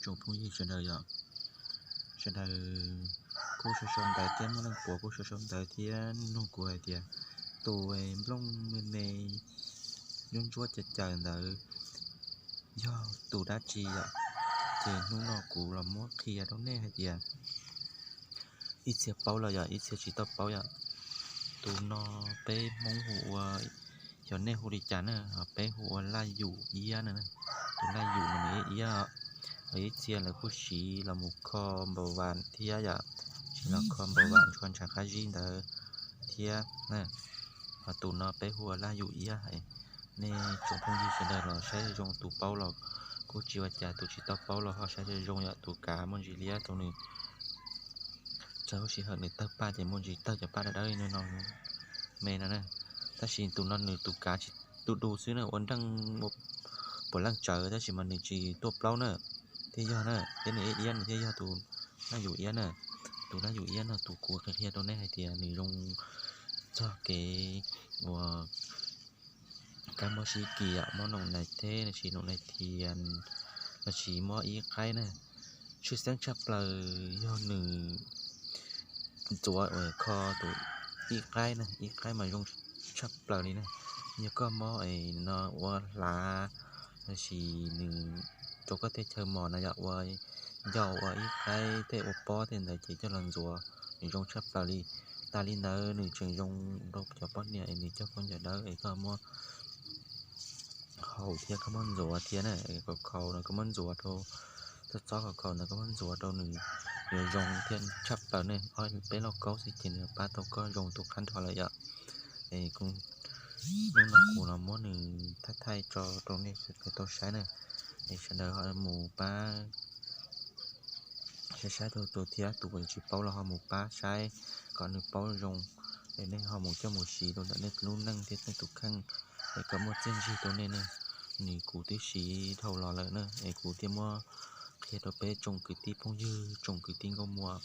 Tsoom phooj ywg sawv daws yom, sawv daws kuj sau sau ntawv thiab muaj leej puav kuj sau sau ntawv thiab nug kuv hais tias tus nplooj me me ntsuab ntsuab caws caws ntawd yog tus dab tsi yom. Ces hnub no kuv los muab qhia rau nej hais tias ib txhia paub los yog ib txhia tsis tau paub yom. Tus no peb Hmoob hu ua, xyov nej hu li cas na, peb hu ua laj yum iab na. Tus laj yum no nws iab iab, ib txhia lawv kuj siv los mus kho npau vas thiab yom, siv los kho npau vas ntsho ntshav qab zib ntawd thiab na. Ho tus no peb hu ua laj yum iab hais. Nej tsoom phooj ywg sawv daws los saib zoo, tus paub los kuj tsis ua cas, tus tsis tau paub los ho saib zoo zoo yom. Tus kav muaj ntsis liab rau nws, txog lub sij hawm nws tawg paj ces muaj ntsis tawg cov paj dawb dawb no me no na. Tab sis tus no nws tus kav tsis tu du xwb na, ua nreej ua puav leej tsawv tab sis mas nws tsis tuaj plaub na, thiaj yog na, thiab nws iab iab nws thiaj yog tus laj yum iab na. Tus laj yum iab no tus kuv qhia qhia rau nej hais tias nws zoo txog kev uas kab mob sib kis, mob noom nais theb lossis noom nais thias lossis mob ib qaib na. Tshwj xeeb tshaj plaws yog nws ntxuav uas kho tus ib qaib na, ib qaib mas zoo tshaj plaws li na. Yog koj mob es no ua hlav lossis nws rau koj tej chaw mos na yom, ua ncau ua ib qaib tej ua pob tej ntawd ces coj los ntxuav, nws zoo tshaj plaws li. Tas li ntawd nws tseem zoo rau cov poj niam es nws cog khaub ncaws dawb es koj muab haus thiab koj muab ntxuav thiab na, kaus khaus no koj muab ntxuav rau, txob txob kaus khaus ntawd koj muab ntxuav rau nws yuav zoo thiab tshaj plaws ne. Ob peb lauj kaub xwb ces nws pab tau koj zoo tus qab nrho lawm yom. Es kuv, hnub no kuv los muab nws thaij thaij tso rau nej sawv daws tau saib na. Es sawv daws ho mus pab saib saib rau tus thiab, tus uas tsis paub los ho mus pab saib kom nws paub zoo, es nej ho mus coj mus siv rau ntawm nej lub neej thiab nej tus kheej, es kom muaj txiaj ntsig rau nej ne. Nws kuv twb siv dhau los lawm na, es kuv thiaj muab qhia rau peb tsoom kwv tij phooj ywg tsoom kwv tij nkauj muam,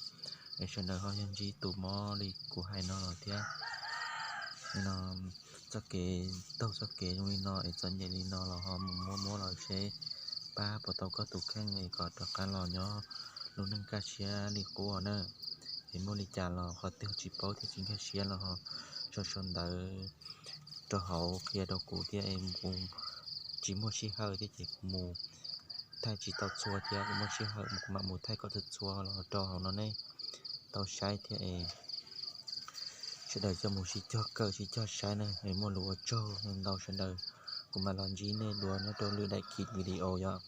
es sawv daws ho yog ntsib tus mob li kuv hais no los thiab, no, txoj kev taug txoj kev zoo li no es txom nyem li no los ho mus muab muab los seb pab puas tau koj tus kheej es kom rov qab los nyob lub neej kaj siab li qub na. Es muaj li cas los qhov twg tsis paub thiab tsis nkag siab los ho sau sau ntawv rau hauv qhia rau kuv thiab es kuv tsis muaj sij hawm thiab ces kuv mus thaij tsis tau txhua thiab, kuv muaj sij hawm kuv mam mus thaij kom txhua txhua los rau hauv no nej tau saib thiab es sawv daws coj mus sib cog kawm sib cog saib na. Es muaj lus ua tsaug ntau sawv daws, kuv mam los ntsib nej dua nyob rau lwm daim video yom.